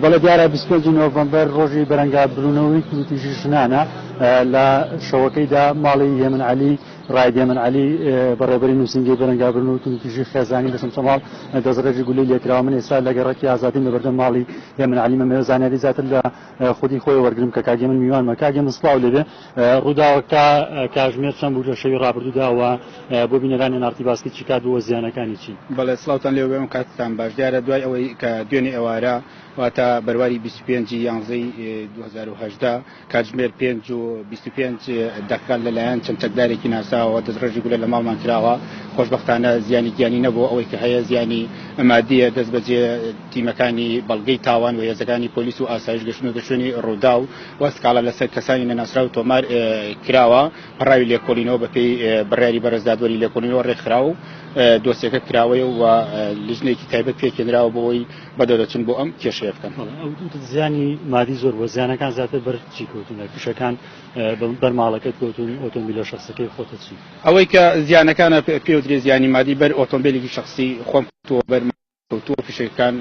بەڵێ دیارە 25 نۆڤەمبەر ڕۆژی بەرەنگاربوونەوەی توندوتیژی ژنانە لە شەوەکەیدا ماڵی هێمن عەلی ڕاید هێمن عەلی بەڕێوەبەری نووسینگەی بەرەنگاربوونەوەی توندوتیژی خێزانی لە چەمچەماڵ دەستڕێژی گولەی لێکراوە. من ئێستا لە گەڕەکی ئازادیم لە بەردەم ماڵی هێمن عەلی مەمەوێ زانیاری زیاتر لە خودی خۆی وەرگرم کە کاک هێمن میوانمە. کاک هێمن سڵاو لێبێ. ڕووداوەکە کاژمێر چەند بوو لە شەوی ڕابردوودا و بۆ بینەرانی ئێن ئاڕ تی باسکی چی کات بوو و زیانەکانی چین؟ بەڵێ سڵاوتان لێ بێ کاتتان باش. دیارە دوای ئەوەی کە دوێنێ ئێوارە واتە بەرواری 25 یانزەی 2018 کاتژمێر 5 و 25 دقیقە لەلایەن چەند چەکدارێکی ناساوە دەستڕێژی گولە لە ماڵمان کراوە. خۆشبەختانە زیانی گیانی نەبوو، ئەوەی کە هەیە زیانی مادیە. دەست بەجێ تیمەکانی بەڵگەی تاوان و هێزەکانی پۆلیس و ئاسایش گەشتنەوە شوێنی ڕووداو و سکاڵا لەسەر کەسانی نەناسراو تۆمار کراوە. پەڕاوی لێکۆڵینەوە بەپێی بڕیاری بەڕێز دادوەری لێکۆڵینەوە ڕێکخرا و دۆسیەکە کراوەیە و لیژنێکی تایبەت پێکهێنراوە بۆ ئەوەی بەدەدەچن بۆ ئەم کێشەیە بکەن. ئەو زیانی مادی زۆر بووە، زیانەکان زیاتر بەر چی کەوتون؟ پیشەکان بەر ماڵەکەت کەوتون، ئۆتۆمبیلە شخصەکەی خۆتە چی؟ ئەوەی کە زیانەکانە پێوترێ زیانی مادی بەر ئۆتۆمبیلێکی شخصی خۆم کەوتووە، بەر کەوتووە فیشەکەکان.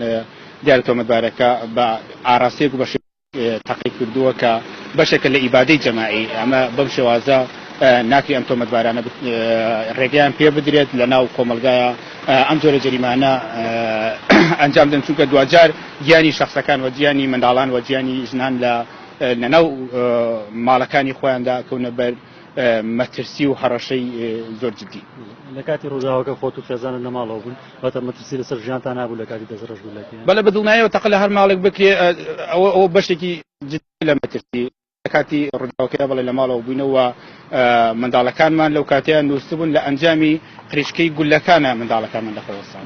دیارە تۆمەتبارەکە بە ئاراستەیەک و بە تەقەی کردووە کە بەشێکە لە ئیبادەی جەماعی. ئەمە بەم شێوازە ناکرێ ئەم تۆمەتبارانە ڕێگەیان پێ بدرێت لە ناو کۆمەڵگایە ئەم جۆرە جەریمانە ئەنجام دەن، چونکە دواجار گیانی شخصەکان و گیانی منداڵان و گیانی ژنان لە لەناو ماڵەکانی خۆیاندا کەونە بەر مەترسی و هەڕەشەی زۆر جدی. لە کاتی ڕووداوەکە خۆت و خێزانت لە ماڵەوە بوون، واتە مەترسی لەسەر ژیانتان نابوو لە کاتی دەستڕێژ گولەکەیان؟ بەڵێ بە دڵنیایەوە تەقە لە هەر ماڵێک بکرێ ئەوە ئەوە بەشێکی جدی لە مەترسی. لە کاتی ڕووداوەکەی بەڵێ لە ماڵەوە بووینەوە، منداڵەکانمان لەو کاتەیان نووسبوون، لە ئەنجامی قریشکەی گولەکانە منداڵەکانمان لە خۆوەستان.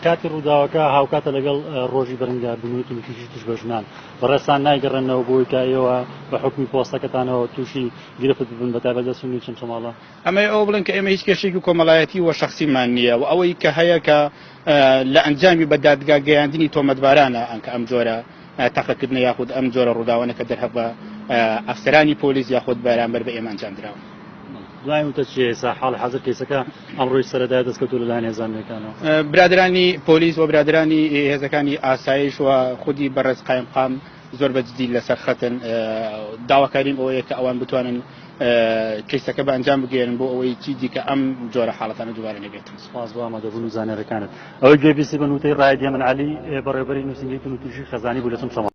کاتی ڕووداوەکە هاوکاتە لەگەڵ ڕۆژی بەرەنگاربوونەوەی توندوتیژی دژ بە ژنان. بەڕێزتان نایگەڕێنەوە بۆی کە ئێوە بە حوکمی پۆستەکەتانەوە تووشی گرفت ببن بە تایبەت لە سنووری چەمچەماڵە؟ ئەمە ئەوە بڵێن کە ئێمە هیچ کێشێکی کۆمەڵایەتی و شخصیمان نییە و ئەوەی کە هەیە کە لە ئەنجامی بە دادگا گەیاندنی تۆمەتبارانە ئەنکە ئەم جۆرە تەقەکردنە یاخود ئەم جۆرە ڕووداوانە کە دەرهەق بە ئەفسەرانی پۆلیس یاخود بەرامبەر بە ئێمە ئەنجام دراوە. دوای وتە چی ئێستا حاڵ حەزر کەیسەکە ئەمڕۆی سەرەدای دەستکەوتو لەلایەن هێزە ئەمنیەکانەوە؟ برادرانی پۆلیس و برادرانی هێزەکانی ئاسایش و خودی بەڕێز قایمقام زۆر بە جدی لەسەر خەتن. داواکاریم ئەوەیە کە ئەوان بتوانن کەیسەکە بە ئەنجام بگەیەنن بۆ ئەوەی چی دیکە ئەم جۆرە حاڵەتانە دووبارە نەبێت. سپاس بۆ ئامادەبوون و زانیاریەکانت. ئەوەی گوێبیستی بن وتەی ڕایەد هێمن عەلی بەڕێوەبەری نووسینگەی توندوتیژی خێزانی بوو لە چەمچەماڵ.